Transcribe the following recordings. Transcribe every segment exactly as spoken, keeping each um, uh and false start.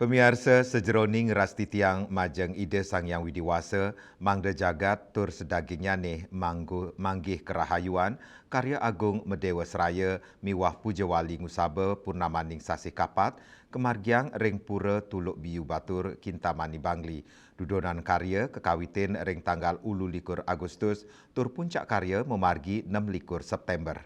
Pamiarsa, sajeroning rastitiang majeng Ida Sang Hyang Widi Wasa, mangda jagat tur sadagingnyane manggu-, manggih karahayuan, karya agung Madewa Seraya miwah Puja Wali Ngusaba purnamaning sasih Kapat, kamargiang ring Pura Tuluk Biu Batur, Kintamani Bangli. Dudonan karya kakawitin ring tanggal ulu likur Agustus, tur puncak karya mamargi nem likur September.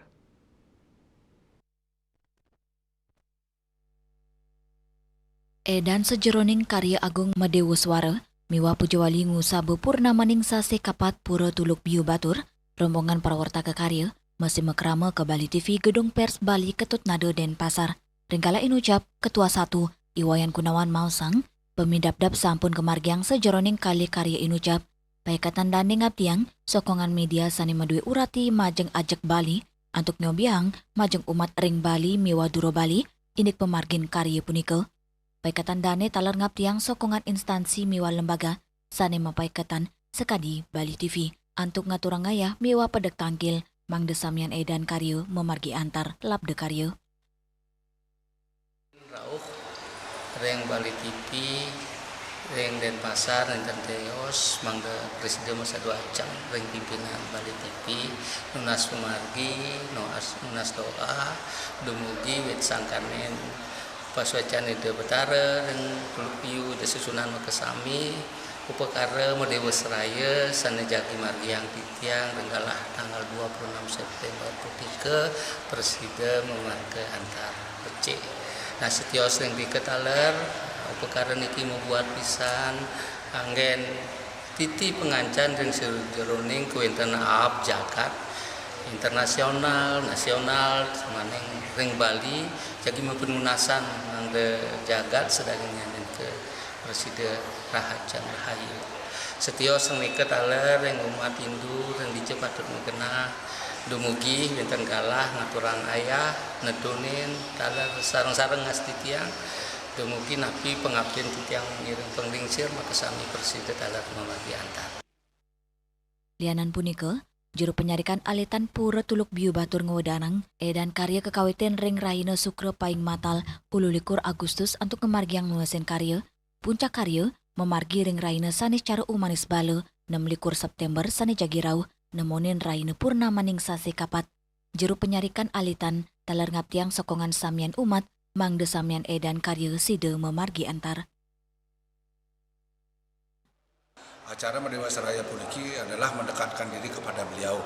Edan sajeroning karya agung Madewa Swara miwah Puja Wali Ngusaba purnamaning sasih Kapat Pura Tuluk Biu Batur, rombongan prawartaka karya masih makrama ka Bali T V, Gedung Pers Bali, Ketut Nada, Denpasar. Ring kala inucap, Ketua Satu, I Wayan Gunawan maosang, pamidabdab sampun kamargiang sajeroning kalih karya inucap, paiketan dane ngabdiang sokongan media sane madue urati majeng ajeg Bali antuk nyobiang majeng umat ring Bali miwah dura Bali indik pamargin karya punika. Paiketan dane taler ngabdiang sokongan instansi miwah lembaga sane mapaiketan sakadi Bali T V antuk ngaturang ayah miwah pedek tangkil mangda samian edan karya mamargi antar labda karya. Rauh ring Bali T V, ring Denpasar, ring Tanteos, mangda prasida masadu ajeng ring pimpinan Bali T V, nunas pamargi, nunas, nunas doa, dumugi wit sangkaning pasuecan Ida Betara, ring Tuluk Biu, Ida Sesuhunan makasami, upakara Madewa Seraya sane jagi margiang titiang ring galah tanggal dua puluh enam September punika prasida mamargi antar becik. Nah, setios ring nika taler, upakara niki mabuat pisan anggen titi pangancan ring sajeroning kawenten aab jagat internasional, nasional, samaning ring Bali, jagi mapanunasan mangda jagat sadagingnyane nika prasida rahajeng rahayu. Setios ring nika taler ring umat Hindu ring dija patut magenah, dumugi wenten galah ngaturang ayah, nedunin taler sareng-sareng ngastitiang, dumugi napi pangaptin titiang ngiring panglingsir makasami prasida taler mamargi antar. Lianan punika, juru panyarikan alitan Pura Tuluk Biu Batur ngwedanang edan karya kakawitin ring rahina Sukra paing matal ulu likur Agustus antuk ngamargiang nuesin karya, puncak karya mamargi ring rahina Saniscara Umanis Bala, nem likur September sane jagi rauh, nemonin rahina purnamaning sasih Kapat. Juru panyarikan alitan taler ngaptiang sokongan samian umat, mangda samian edan karya sida mamargi antar. Acara Madewa Seraya puniki adalah mendekatkan diri kepada beliau.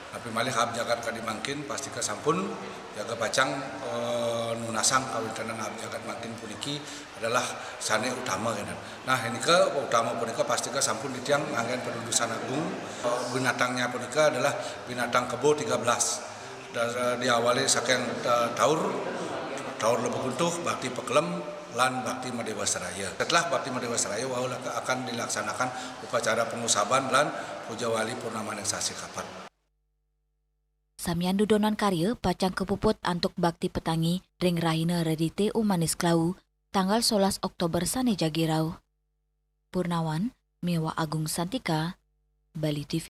Napi malih aab jagat kadi mangkin, pastika sampun jaga pacang, eh, nunasang kawentenan aab jagat mangkin puniki adalah sane utama kenen. Nah, nika utama punika pastika sampun titiang nganggen padudusan agung. Eh, binatangnya punika adalah binatang kebo tiga belas. Da-, diawali saking, eh, taur, taur lebuh guntuh, bakti pekelem, lan bakti Madewa Seraya. Setelah bakti Madewa Seraya, wau lak-, akan dilaksanakan upacara pengusaban lan puja wali purnamaning sasih Kapat. Samian dudonan karya pacang kapuput antuk bakti petangi ring rahina Redite Umanis Klawu, tanggal solas Oktober sane jagi rauh. Purnawan miwah Agung Santika, Bali T V.